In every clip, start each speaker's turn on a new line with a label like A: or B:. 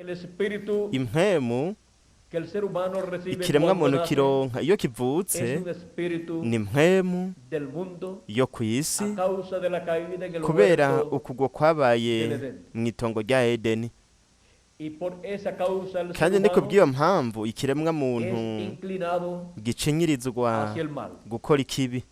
A: El espíritu
B: Impwemu
A: que el ser humano recibe
B: ikiremwa
A: cuando
B: muntu
A: nace
B: kironka iyo
A: es
B: kivutse
A: un espíritu
B: ni impwemu
A: del mundo
B: yo ku isi
A: a causa de la caída en el
B: kubera
A: huerto
B: ukugwa kwabaye
A: del Edén.
B: mu itongo rya Edeni.
A: Y por esa causa el ser
B: Kandi ni
A: humano
B: kubw'iyo mpamvu ikiremwa muntu
A: es inclinado
B: gicinyirizwa
A: hacia el mal.
B: gukora ikibi.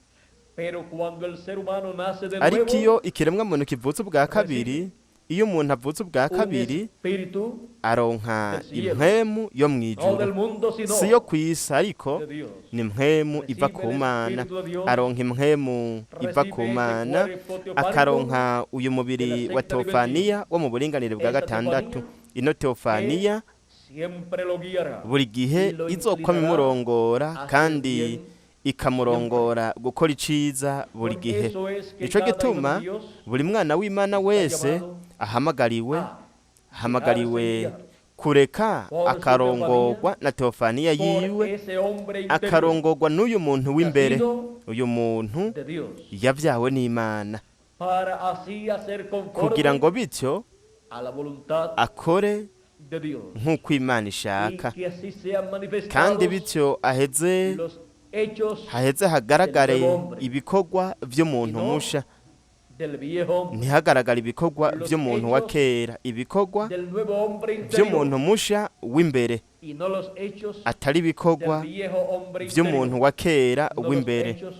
A: Pero cuando el ser humano nace de
B: Ariko
A: nuevo,
B: iyo ikiremwa muntu kivutse ubwa kabiri, iyo umuntu avutse ubwa
A: un
B: kabiri,
A: espíritu
B: aronka
A: del cielo,
B: impwemu yo mu
A: no
B: ijuru,
A: del mundo, sino
B: si yo ku isi, ariko
A: de Dios.
B: ni impwemu iva ku
A: Recibe el
B: Mana.
A: Espíritu de Dios,
B: Aronka impwemu iva
A: recibe
B: ku
A: ese
B: Mana,
A: cuerpo teofánico
B: akaronka uyu
A: de la
B: mubiri wa
A: sexta
B: teofaniya wo mu buringanire bwa
A: Esa
B: gatandatu.
A: teofanía
B: Ino teofaniya
A: que siempre lo guiará
B: buri gihe
A: y lo
B: izokwama
A: inclinará
B: imurongora
A: hacia el
B: kandi
A: bien.
B: ikamurongora gukora iciza buri
A: Por
B: gihe.
A: eso es que
B: Nico
A: cada hijo de
B: gituma
A: Dios
B: buri mwana w'Imana
A: está
B: wese
A: llamado
B: ahamagariwe
A: a
B: ahamagariwe
A: dejarse guiar
B: kureka
A: por su
B: akarongorwa
A: teofanía,
B: na teofaniya
A: por
B: yiwe,
A: ese hombre interior
B: akarongorwa n'uyu muntu w'imbere,
A: nacido
B: uyu muntu
A: de Dios,
B: yavyawe n'Imana,
A: para así hacer
B: kugira
A: conforme
B: ngo bityo
A: a la voluntad
B: akore
A: de Dios
B: nk'uko Imana
A: y
B: ishaka,
A: que así sean
B: kandi
A: manifestados
B: bityo aheze
A: los hechos
B: haheze hagaragare
A: del nuevo hombre
B: ibikorwa
A: y
B: vy'umuntu
A: no
B: musha,
A: del viejo hombre,
B: ntihagaragare ibikorwa
A: los
B: vy'umuntu wa
A: hechos
B: kera, ibikorwa
A: del nuevo hombre interior
B: vy'umuntu musha w'imbere,
A: y no los hechos
B: atari ibikorwa
A: del viejo hombre
B: vy'umuntu
A: interior,
B: wa kera
A: no los
B: w'imbere,
A: hechos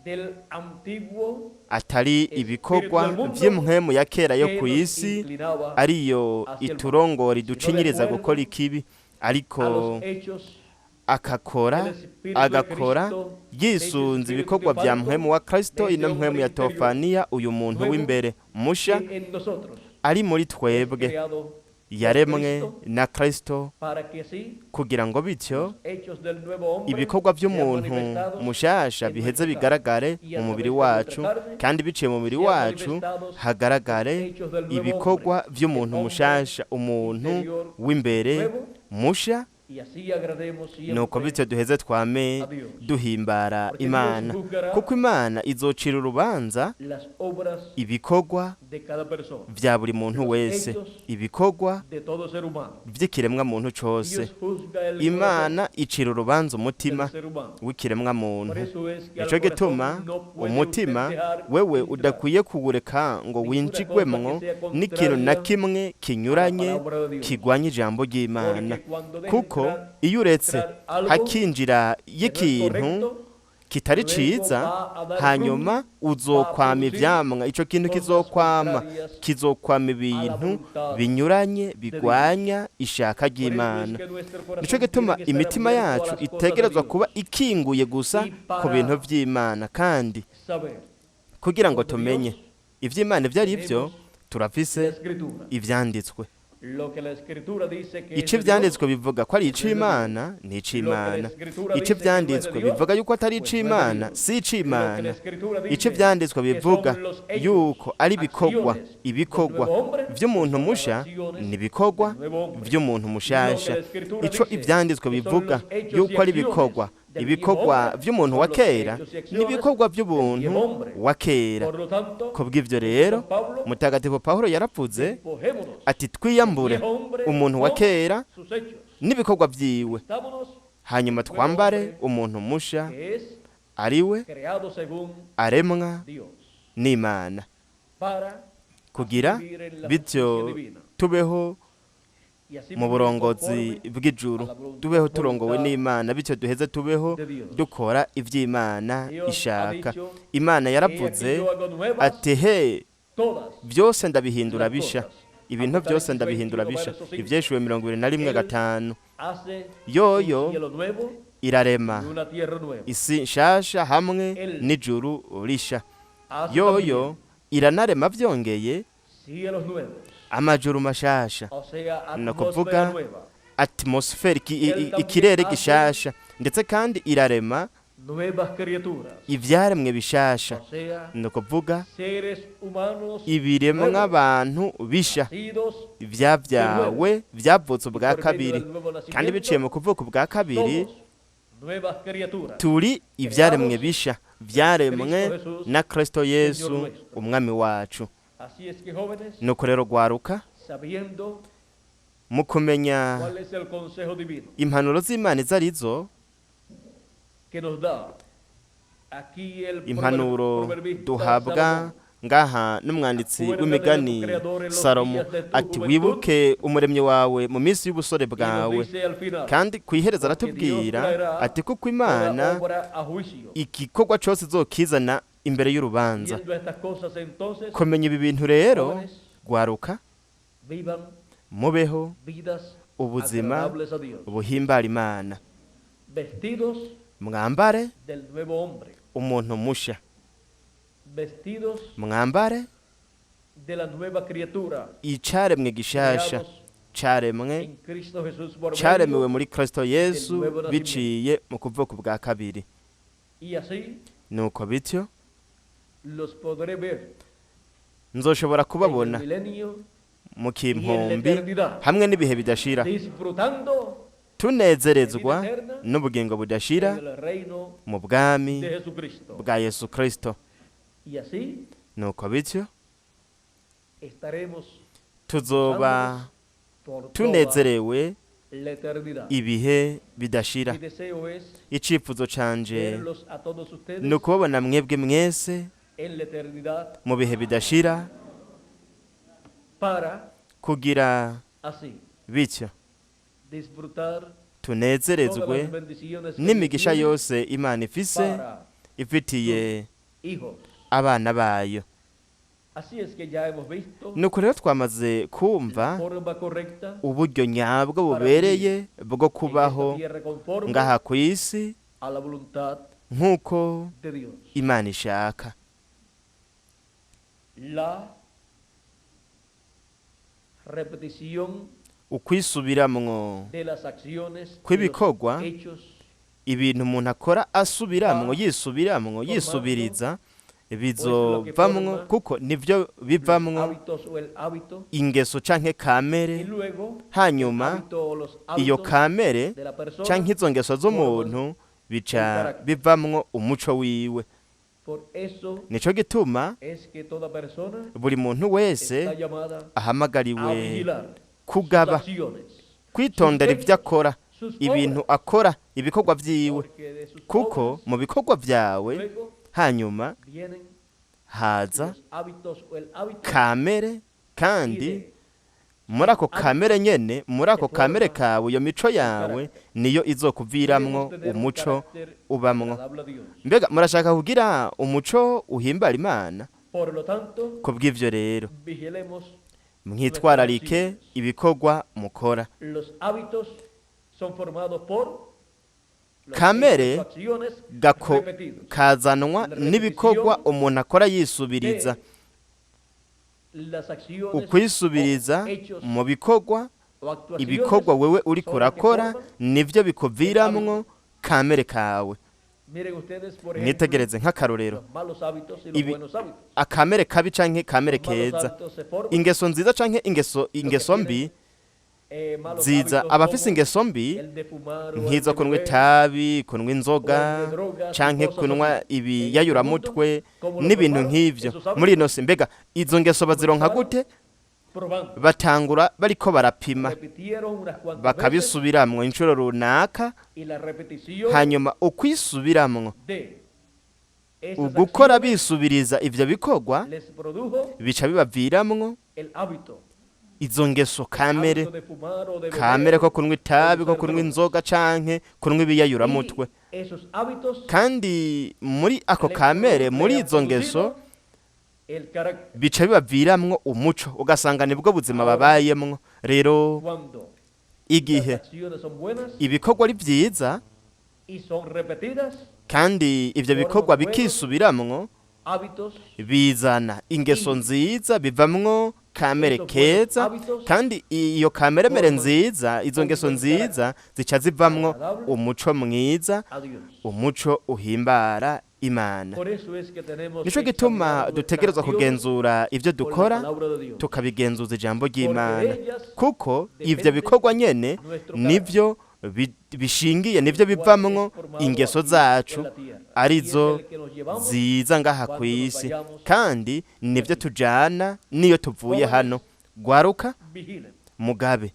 A: del antiguo
B: atari
A: espíritu
B: ibikorwa
A: del mundo
B: vy'impwemu ya kera yo
A: que
B: ku
A: nos
B: isi
A: inclinaba
B: ariyo
A: hacia el mal,
B: iturongora
A: sino de
B: iducinyiriza
A: acuerdo
B: gukora ikibi, ariko
A: a los hechos
B: akakora
A: del Espíritu de
B: agakora
A: Cristo, de ese
B: yisunze
A: espíritu
B: ibikorwa vya
A: teofánico,
B: mpwemu wa Kristo,
A: de ese
B: ino mpwemu
A: hombre
B: ya
A: interior
B: teofaniya, uyu muntu
A: nuevo
B: w'imbere musha
A: que en nosotros
B: ari muri
A: es
B: twebwe
A: creado por
B: yaremwe
A: Cristo
B: na Kristo,
A: para que así
B: kugira ngo bityo
A: los hechos del nuevo hombre
B: ibikorwa
A: sean
B: vy'umuntu
A: manifestados
B: mushasha
A: en
B: biheze
A: nuestra carne
B: bigaragare
A: y a
B: mu mubiri
A: través de nuestra
B: wacu,
A: carne
B: kandi biciye mu mubiri
A: sean
B: wacu
A: manifestados los
B: hagaragare
A: hechos del nuevo hombre,
B: ibikorwa
A: el
B: vy'umuntu
A: hombre
B: mushasha, umuntu
A: interior
B: w'imbere
A: nuevo,
B: musha.
A: y así agrademos
B: Nuko
A: siempre
B: bityo duheze twame
A: a Dios.
B: duhimbara
A: Porque Dios
B: Imana,
A: juzgará
B: kuko Imana izocira urubanza
A: las obras
B: ibikorwa
A: de cada persona,
B: vya buri muntu
A: los
B: wese,
A: hechos
B: ibikorwa
A: de todo ser humano.
B: vy'ikiremwa muntu cose.
A: Dios juzga el corazón
B: Imana icira urubanza umutima
A: del ser humano.
B: w'ikiremwa muntu.
A: Por eso es que al
B: Nico
A: corazón
B: gituma
A: no puede usted
B: umutima
A: dejar
B: wewe
A: entrar
B: udakwiye kuwureka ngo
A: ninguna cosa
B: winjigwemwo
A: que sea
B: n'ikintu na
A: contraria
B: kimwe
A: a la
B: kinyuranye
A: palabra de Dios.
B: kigwanya ijambo ry'Imana,
A: Porque cuando deja
B: kuko
A: entrar,
B: iyo uretse
A: entrar algo
B: hakinjira
A: que no es
B: y'ikintu
A: correcto,
B: kitari
A: luego
B: ciza,
A: va a dar
B: hanyuma
A: fruto, va a
B: uzokwama
A: producir
B: ivyamwa, ico kintu
A: cosas
B: kizokwama
A: contrarias
B: kizokwama
A: a la
B: ibintu
A: voluntad
B: binyuranye
A: de Dios.
B: bigwanya ishaka
A: Por eso es
B: ry'Imana.
A: que nuestro
B: Nico
A: corazón
B: gituma
A: tiene que estar
B: imitima
A: abierto a
B: yacu
A: las cosas de
B: itegerezwa
A: Dios
B: kuba ikinguye gusa
A: y
B: ku bintu
A: para
B: vy'Imana, kandi
A: saber
B: kugira ngo
A: con
B: tumenye
A: Dios
B: ivy'Imana ivyo ari vyo,
A: tenemos
B: turafise
A: la escritura.
B: ivyanditswe.
A: Lo que la escritura dice que es
B: Ico
A: de Dios,
B: ivyanditswe bivuga ko ari
A: es de Dios.
B: ic'Imana ni
A: Lo que la
B: ic'Imana,
A: escritura
B: ico
A: dice que no es de
B: ivyanditswe
A: Dios,
B: bivuga yuko atari
A: pues no es de
B: ic'Imana
A: Dios.
B: si
A: Lo que la
B: ic'Imana,
A: escritura
B: ico
A: dice
B: ivyanditswe
A: que
B: bivuga
A: son los hechos,
B: yuko ari ibikorwa
A: acciones del
B: ibikorwa
A: nuevo hombre, pues
B: vy'umuntu
A: son las
B: musha
A: acciones
B: ni ibikorwa
A: del nuevo hombre.
B: vy'umuntu
A: Lo que
B: mushasha,
A: la escritura
B: ico
A: dice
B: ivyanditswe
A: que son
B: bivuga
A: los hechos y
B: yuko ari
A: acciones
B: ibikorwa
A: del viejo
B: ibikorwa
A: hombre,
B: vy'umuntu
A: son
B: wa
A: los
B: kera
A: hechos y
B: ni
A: acciones
B: ibikorwa
A: del viejo
B: vy'ubuntu
A: hombre.
B: wa kera.
A: Por lo tanto,
B: Kubw'ivyo
A: dice
B: rero
A: San Pablo,
B: Mutagatifu Pawulo yaravuze
A: despojémonos
B: ati
A: del
B: twiyambure
A: viejo hombre
B: umuntu wa
A: con
B: kera
A: sus hechos.
B: n'ibikorwa vyiwe,
A: Vistámonos
B: hanyuma
A: del nuevo
B: twambare
A: hombre
B: umuntu musha
A: que es
B: ariwe
A: creado según
B: aremwa
A: Dios
B: n'Imana,
A: para así
B: kugira
A: vivir en la justicia
B: bityo
A: divina
B: tubeho
A: y así
B: mu
A: vivir
B: burongozi
A: conforme
B: bw'ijuru,
A: a la
B: tubeho turongowe
A: voluntad
B: n'Imana, bityo duheze tubeho
A: de Dios.
B: dukora ivy'Imana
A: Dios ha
B: ishaka.
A: dicho,
B: Imana
A: he aquí
B: yaravuze
A: yo hago nuevas
B: ati he
A: todas
B: byose ndabihindura
A: las
B: bisha,
A: cosas.
B: ibintu byose
A: Apocalipsis
B: ndabihindura
A: 21,
B: bisha.
A: verso 5.
B: Ivyeshuwe 21
A: Él
B: 5.
A: hace un
B: Yoyo
A: cielo nuevo
B: irarema
A: y una tierra nueva.
B: isi nshasha hamwe
A: Él
B: n'ijuru risha.
A: hace
B: Yoyo
A: también
B: iranarema vyongeye
A: cielos nuevos,
B: amajuru mashasha,
A: o sea,
B: ni
A: atmósfera
B: ukuvuga
A: nueva,
B: atmosfere
A: Él también
B: ikirere
A: hace
B: gishasha, ndetse kandi irarema
A: nuevas criaturas,
B: ivyaremwe bishasha,
A: o sea,
B: ni ukuvuga
A: seres humanos
B: ibiremwa
A: nuevos,
B: abantu bisha
A: nacidos
B: ivyavyawe vyavutse
A: y
B: ubwa
A: por medio
B: kabiri,
A: del nuevo
B: kandi
A: nacimiento
B: biciye mu kuvuka ubwa kabiri
A: somos nuevas criaturas
B: turi ivyaremwe
A: creados
B: bisha
A: en
B: vyaremwe
A: Cristo Jesús,
B: na Kristo
A: Señor
B: Yesu
A: nuestro.
B: umwami wacu.
A: Así es que jóvenes,
B: Nuko rero gwaruka,
A: sabiendo
B: Mu kumenya
A: cuál es el consejo divino
B: impanuro z'Imana izo arizo,
A: que nos da aquí el
B: impanuro
A: proverbista
B: duhabwa
A: Salomón.
B: ngaha n'umwanditsi w'imigani Salomo ati: "Wibuke Umuremyi wawe mu minsi y'ubusore
A: Y nos
B: bwawe."
A: dice al final:
B: Kandi ku iherezo
A: "Porque Dios
B: aratubwira
A: traerá
B: ati: "Kuko
A: toda
B: Imana
A: obra a juicio".
B: igikorwa cyose izokizana imbere y'urubanza.
A: Viendo estas cosas entonces,
B: Kumenya ibi bintu rero,
A: jóvenes,
B: gwaruka,
A: vivan
B: mubeho
A: vidas
B: ubuzima
A: agradables a Dios,
B: buhimbara Imana,
A: vestidos
B: mwambare
A: del nuevo hombre,
B: umuntu musha,
A: vestidos
B: mwambare
A: de la nueva criatura,
B: icaremwe gishasha,
A: creados
B: caremwe
A: en Cristo Jesús por
B: caremewe
A: medio,
B: muri Kristo Yesu biciye mu kuvuka bwa kabiri.
A: Y así
B: Nuko bityo
A: los podré ver
B: nzoshobora
A: en el
B: kubabona
A: milenio
B: mu
A: y en la
B: kimpumbi
A: eternidad,
B: hamwe n'ibihe bidashira,
A: disfrutando
B: tunezerezwa n'ubugingo budashira
A: en el reino
B: mu bwami
A: de Jesucristo.
B: bwa Yesu Kristo.
A: Y así
B: Nuko bityo
A: estaremos
B: tuzoba
A: por toda
B: tunezerewe
A: la eternidad.
B: ibihe bidashira.
A: Mi deseo es
B: Icifuzo canje
A: verlos a todos ustedes
B: ni ukubabona mwebwe mwese
A: en la eternidad
B: mu bihe bidashira,
A: para
B: kugira
A: así
B: bityo
A: disfrutar todas
B: tunezerezwe
A: las bendiciones que Dios
B: n'imigisha
A: tiene
B: yose Imana ifise
A: para
B: ifitiye
A: hijos.
B: abana bayo.
A: Así es que ya hemos visto
B: Nuko rero twamaze kumva
A: la forma correcta
B: uburyo nyabwo bubereye bwo
A: en
B: kubaho
A: esta tierra conforme
B: ngaha ku isi
A: a la voluntad
B: nk'uko
A: de Dios.
B: Imana ishaka.
A: La repetición
B: Ukwisubiramwo
A: de las acciones y los
B: kw'ibikorwa,
A: hechos
B: ibintu umuntu akora asubiramwo, yisubiramwo, yisubiriza, bizovamwo, kuko nivyo
A: los
B: bivamwo
A: hábitos o el hábito
B: ingeso canke
A: y
B: kamere.
A: Luego
B: Hanyuma
A: hábito o los
B: iyo
A: hábitos
B: kamere
A: de la persona
B: canke izo ngeso z'umuntu bica bivamwo umuco wiwe.
A: Por eso
B: Nico gituma
A: es que toda persona
B: buri muntu wese
A: está llamada a
B: ahamagariwe
A: vigilar sus
B: kugaba,
A: acciones,
B: kwitondera ivyo akora,
A: sus
B: ibintu
A: obras,
B: akora, ibikorwa vyiwe,
A: porque de sus
B: kuko
A: obras
B: mu bikorwa vyawe
A: luego
B: hanyuma
A: vienen
B: haza
A: los hábitos o el hábito
B: kamere,
A: y
B: kandi
A: de
B: muri ako kamere nyene, muri ako kamere kawe, iyo mico yawe niyo izokuviramwo
A: Queremos tener un
B: umuco
A: carácter
B: ubamwo.
A: agradable a Dios.
B: Mbega murashaka kugira umuco uhimbara Imana?
A: Por lo tanto,
B: Kubw'ivyo rero
A: vigilemos.
B: mwitwararike ibikorwa mukora.
A: Los hábitos son formados por los
B: Kamere
A: hechos o acciones
B: gako
A: repetidos.
B: kazanwa n'ibikorwa umuntu akora yisubiriza.
A: De las acciones
B: Ukwisubiriza
A: o hechos
B: mu bikorwa,
A: o actuaciones
B: ibikorwa wewe uriko
A: son las que
B: urakora
A: forman.
B: nivyo bikuviramwo kamere kawe.
A: Miren ustedes, por ejemplo,
B: Mwitegereze nk'akarorero
A: los malos hábitos y los
B: Ibi-
A: buenos hábitos.
B: akamere kabi canke kamere
A: Los malos
B: keza,
A: hábitos se forman,
B: ingeso nziza canke ingeso mbi
A: malos
B: ziza.
A: hábitos
B: Abafise
A: como
B: ingeso mbi
A: el de fumar o el
B: nk'izo
A: de
B: kunywa
A: beber,
B: itabi, kunywa inzoga canke kunywa ibiyayuramutwe n'ibintu nk'ivyo muri ino si, mbega izo ngeso bazironka gute?
A: Probando.
B: Batangura bariko barapima,
A: Repitieron unas cuantas veces
B: bakabisubiramwo inshuro runaka.
A: Y la repetición
B: Hanyuma ukwisubiramwo,
A: de esas
B: ugukora
A: acciones
B: bisubiriza ivyo bikorwa,
A: les produjo
B: bica bibaviramwo
A: el hábito.
B: izo ngeso kamere,
A: Hábito de fumar o de beber,
B: kamere ko kunywa itabi, ko
A: o usar
B: kunywa
A: drogas.
B: inzoga canke kunywa ibiyayuramutwe.
A: Y esos hábitos
B: Kandi muri ako
A: les
B: kamere, muri
A: le han
B: izo ngeso,
A: producido el carácter.
B: bica bibaviramwo umuco, ugasanga nibwo buzima babayemwo rero.
A: Cuando
B: Igihe
A: las acciones son buenas
B: ibikorwa ari vyiza
A: y son repetidas,
B: kandi ivyo bikorwa bikisubiramwo,
A: hábitos
B: bizana ingeso nziza, bivamwo kamere keza, kandi iyo kamere mere nziza, izo ngeso nziza zica zivamwo umuco mwiza,
A: a Dios.
B: umuco uhimbara Imana.
A: Por eso es que tenemos
B: Nico
A: que
B: gituma
A: examinar
B: dutegerezwa
A: nuestras acciones
B: kugenzura ivyo
A: con la
B: dukora,
A: palabra de Dios.
B: tukabigenzuza ijambo ry'Imana,
A: Porque de ellas
B: kuko ivyo
A: depende
B: bikorwa nyene
A: nuestro
B: nivyo bishingiye, nivyo
A: cual
B: bivamwo
A: es formado
B: ingeso
A: aquí
B: zacu
A: en la tierra.
B: arizo
A: Y es el que nos llevamos
B: ziza ngaha
A: cuando
B: ku
A: nos
B: isi,
A: vayamos
B: kandi nivyo tujana niyo tuvuye
A: Jóvenes,
B: hano. Gwaruka,
A: vigilen.
B: mugabe.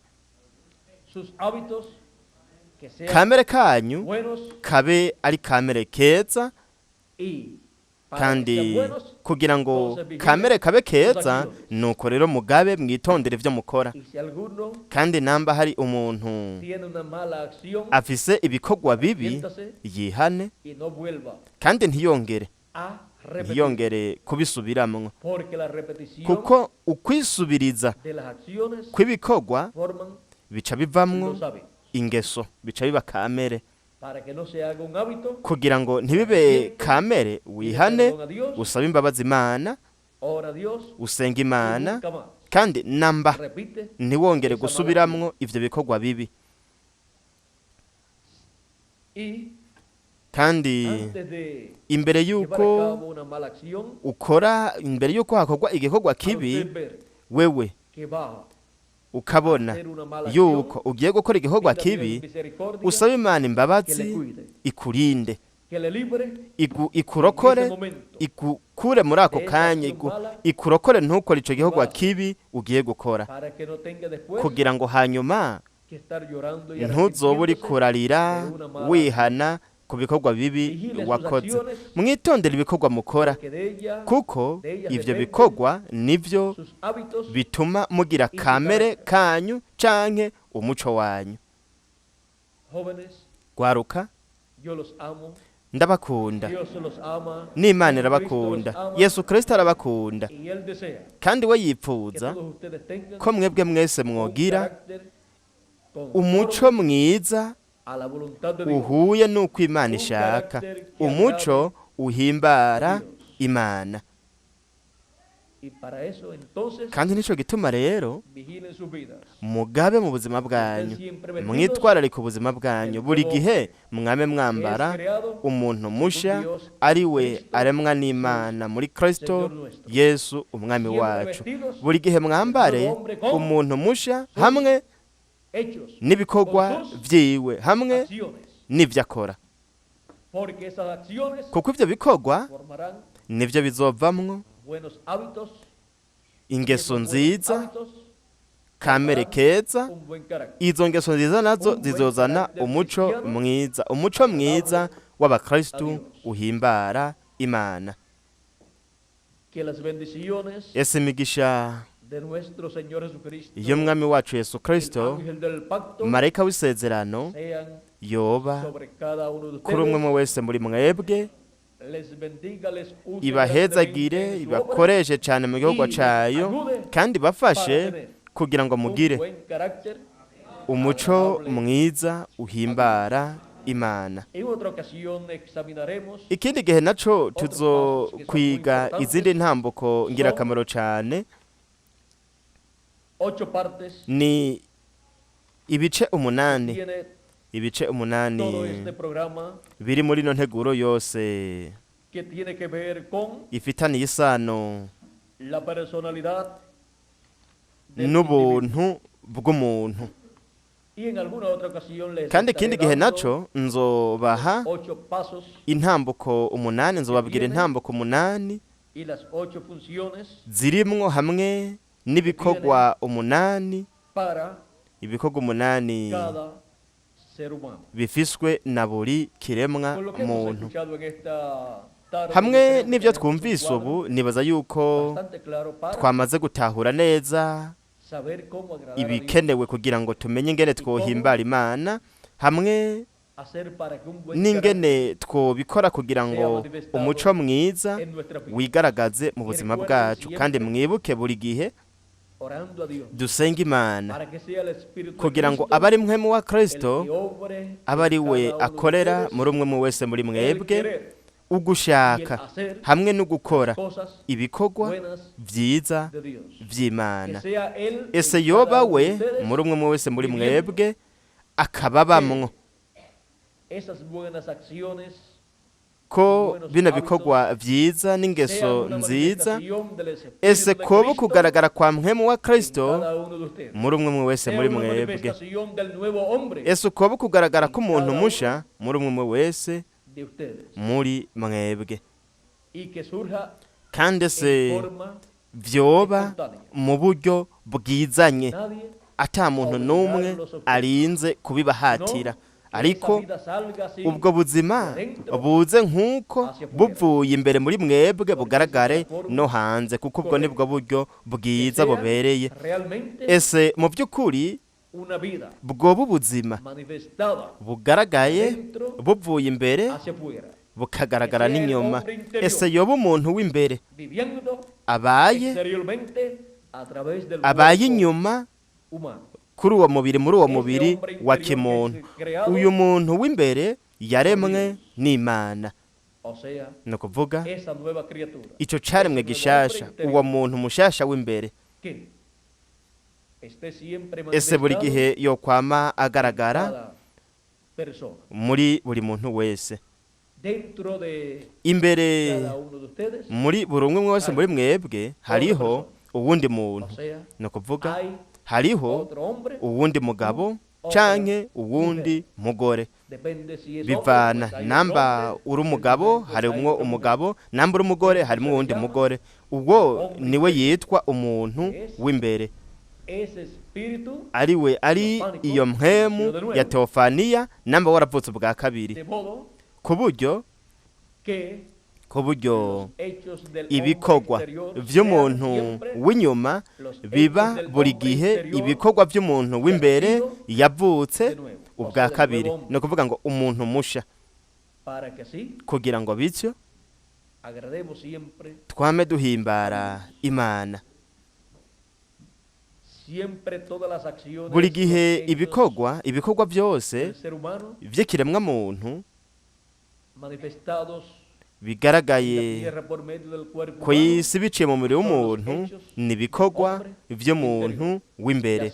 A: Sus hábitos que sean
B: Kamere kanyu
A: buenos
B: kabe ari kamere keza,
A: y para que sean
B: kandi
A: buenos,
B: kugira ngo kamere kabe keza, nuko rero mugabe mwitondere ivyo mukora.
A: y si alguno
B: Kandi namba hari umuntu
A: tiene una mala acción,
B: afise ibikorwa bibi,
A: siéntase
B: yihane
A: y no vuelva
B: kandi ntiyongere
A: a repetir,
B: ntiyongere kubisubiramwo,
A: porque la repetición
B: kuko ukwisubiriza
A: de las acciones
B: kw'ibikorwa
A: forman
B: bica bivamwo
A: los hábitos.
B: ingeso, bica biba kamere.
A: Para que no se haga un hábito,
B: Kugira ngo ntibibe kamere, wihane, usabe imbabazi Imana,
A: ora a Dios
B: usenga
A: y
B: Imana,
A: nunca más
B: kandi namba
A: repite
B: ntiwongere gusubiramwo ivyo bikorwa bibi.
A: y
B: Kandi
A: antes de
B: imbere
A: llevar a
B: y'uko
A: cabo una mala acción,
B: ukora, imbere y'uko hakorwa igikorwa
A: al
B: kibi,
A: usted ver
B: wewe
A: que va
B: ukabona
A: a hacer una mala acción,
B: yuko ugiye gukora igikorwa
A: pida a Dios
B: kibi,
A: misericordia,
B: usabe Imana
A: que le
B: imbabazi,
A: cuide,
B: ikurinde,
A: que le libre
B: ikurokore,
A: en ese momento
B: ikukure muri ako
A: de esa
B: kanya,
A: acción mala
B: ikurokore ntukore ico gikorwa
A: va.
B: kibi ugiye gukora,
A: para que no tenga después
B: kugira ngo hanyuma
A: que estar llorando y
B: ntuzobe uriko
A: arrepintiéndose
B: urarira
A: de una mala
B: wihana ku bikorwa bibi
A: Vigile sus
B: wakoze.
A: acciones,
B: Mwitondere ibikorwa mukora,
A: porque de ella,
B: kuko
A: de ellas
B: ivyo
A: dependen
B: bikorwa nivyo
A: sus hábitos.
B: bituma mugira
A: y su
B: kamere
A: carácter.
B: kanyu canke umuco wanyu.
A: Jóvenes,
B: Gwaruka,
A: yo los amo,
B: ndabakunda,
A: Dios los ama,
B: n'Imana
A: Jesucristo los
B: irabakunda,
A: ama,
B: Yesu Kristo arabakunda,
A: y Él desea
B: kandi we
A: que
B: yipfuza
A: todos ustedes tengan
B: ko mwebwe mwese
A: un
B: mwogira
A: carácter
B: umuco
A: conforme
B: mwiza
A: a la voluntad de Dios.
B: uhuye n'uko Imana
A: Un
B: ishaka,
A: carácter que
B: umuco uhimbara
A: Dios.
B: Imana.
A: Y para eso entonces
B: Kandi nico gituma rero
A: vigilen sus vidas.
B: mugabe mu buzima bwanyu, mwitwararike ubuzima bwanyu buri gihe, mwame mwambara umuntu musha, ari we aremwa n'Imana muri Kristo Yesu umwami
A: Siempre
B: wacu.
A: vestidos
B: Buri gihe mwambare umuntu musha hamwe
A: hechos
B: n'ibikorwa
A: con sus
B: vyiwe, hamwe
A: acciones,
B: n'ivyo akora,
A: porque esas acciones
B: kuko ivyo bikorwa
A: formarán
B: nivyo bizovamwo
A: buenos hábitos,
B: ingeso
A: esos buenos
B: nziza,
A: hábitos
B: kamere keza.
A: un buen carácter.
B: Izo ngeso nziza nazo zizozana umuco mwiza, umuco mwiza w'abakristu uhimbara Imana.
A: Que las bendiciones
B: Ese imigisha
A: de nuestro Señor Jesucristo,
B: iyo mwami wacu Yesu
A: el
B: Kristo,
A: ángel del pacto,
B: marayika w'isezerano,
A: sean
B: yoba
A: sobre cada uno de
B: kuri umwe
A: ustedes.
B: umwe wese muri mwebwe,
A: Les bendiga, les use
B: ibahezagire,
A: grandemente en su obra
B: ibakoreshe cyane mu gihugu cayo, kandi bafashe kugira ngo
A: un
B: mugire
A: buen carácter.
B: umuco mwiza uhimbara Imana.
A: En otra ocasión examinaremos
B: Ikindi gihe naco tuzokwiga izindi ntambuko ngirakamaro cane,
A: ocho partes
B: ni ibice 8,
A: tiene
B: ibice
A: todo
B: 8
A: este programa
B: biri muri ino nteguro yose
A: que tiene que ver con
B: ifitaniye isano
A: la personalidad del individuo.
B: n'ubuntu bw'umuntu.
A: Y en alguna otra ocasión les
B: Kandi
A: estaré
B: ikindi gihe
A: dando
B: naco nzobaha
A: ocho pasos
B: intambuko 8, nzobabwira intambuko 8
A: y las ocho funciones
B: zirimwo hamwe n'ibikorwa 8,
A: para
B: ibikorwa 8
A: cada ser humano.
B: bifiswe na buri kiremwa
A: Con lo que hemos
B: muntu.
A: escuchado en esta tarde,
B: Hamwe
A: yo creo que
B: n'ibyo
A: tenemos un
B: twumvise
A: cuadro
B: ubu, nibaza yuko
A: bastante claro para
B: twamaze gutahura neza
A: saber cómo agradar a Dios,
B: ibikenewe kugira ngo tumenye ingene twohimbara Imana, hamwe
A: hacer para que un buen carácter
B: n'ingene twobikora kugira ngo umuco mwiza
A: en nuestra vida,
B: wigaragaze mu buzima bwacu. Kandi mwibuke buri gihe
A: orando a Dios,
B: dusenge Imana
A: para que sea el Espíritu de
B: kugira ngo
A: Cristo
B: abe ari mwemu wa
A: el
B: Kristo
A: que obre en
B: abe ari we
A: cada uno de
B: akorera
A: ustedes
B: muri umwe mu wese muri
A: el
B: mwebwe
A: querer y el
B: ugushaka
A: hacer
B: hamwe no gukora
A: cosas
B: ibikorwa
A: buenas
B: vyiza
A: de Dios. Que
B: vy'Imana.
A: sea Él
B: Ese
A: en
B: yoba
A: cada uno
B: we
A: de ustedes
B: muri umwe mu wese muri
A: viviendo
B: mwebwe akababamwo,
A: esas buenas acciones
B: ko bino bikorwa vyiza n'ingeso
A: sean una
B: nziza,
A: manifestación del Espíritu
B: ese
A: de
B: koba
A: Cristo
B: kugaragara kwa mpwemu wa
A: en
B: Kristo
A: cada uno de ustedes.
B: muri umwe mu wese
A: Sea
B: muri
A: una
B: mwebwe,
A: manifestación del nuevo hombre
B: ese ukoba kugaragara k'umuntu musha muri umwe mu wese
A: de ustedes
B: muri mwebwe,
A: y que surja
B: kandi ese
A: en forma
B: vyoba
A: espontánea.
B: mu buryo bwizanye,
A: Nadie
B: Ata muntu n'umwe arinze kubibahatira, ariko ubwo buzima buze nk'uko buvuye imbere muri mwebwe, bugaragare no hanze, kuko ubwo nibwo buryo bwiza bubereye. Ese mu by'ukuri bwoba ubuzima bugaragaye buvuye imbere bukagaragara n'inyuma? Ese yoba umuntu w'imbere abaye inyuma kuri uwo mubiri, muri uwo mubiri wa kimuntu? Uyu muntu w'imbere yaremwe n'Imana, ni ukuvuga icyo caremwe gishasha, uwo muntu mushasha w'imbere, ese buri gihe yokwama agaragara muri buri muntu wese? Imbere muri buri umwe wese muri mwebwe hariho uwundi muntu, ni ukuvuga hariho uwundi mugabo canke uwundi mugore, bivana namba uri umugabo harimwo umugabo, namba uri umugore harimwo uwundi mugore. Ubwo niwe yitwa umuntu w'imbere, ariwe ari iyo mpwemu ya teofaniya namba waravutse ubwa kabiri, ku buryo ibikorwa by'umuntu w'inyuma biba buri gihe ibikorwa by'umuntu w'imbere yavutse ubwa kabiri, ni ukuvuga ngo umuntu musha, kugira ngo bityo twame duhimbara Imana. Buri gihe ibikorwa byose by'ikiremwamuntu bigaragaye ku isi biciye mu mubiri w'umuntu ni ibikorwa by'umuntu w'imbere,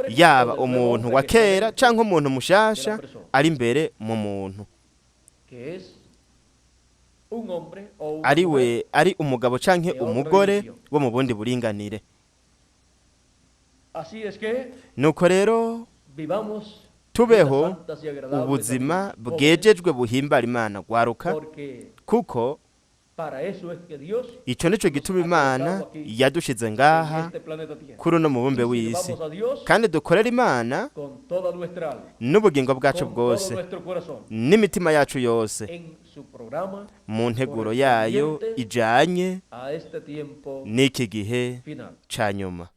B: yaba umuntu wa kera cyangwa umuntu mushasha ari imbere mu muntu, ari we ari umugabo cyangwa umugore wo mu bundi buringanire. Nuko rero tubeho ubuzima bwejejwe buhimbara Imana, gwaruka, kuko icyo nicyo gituma Imana yadushize ngaha kuri uno mubumbe w'isi, kandi dukorera Imana n'ubugingo bwacu bwose n'imitima yacu yose mu nteguro yayo ijanye n'iki gihe cya nyuma.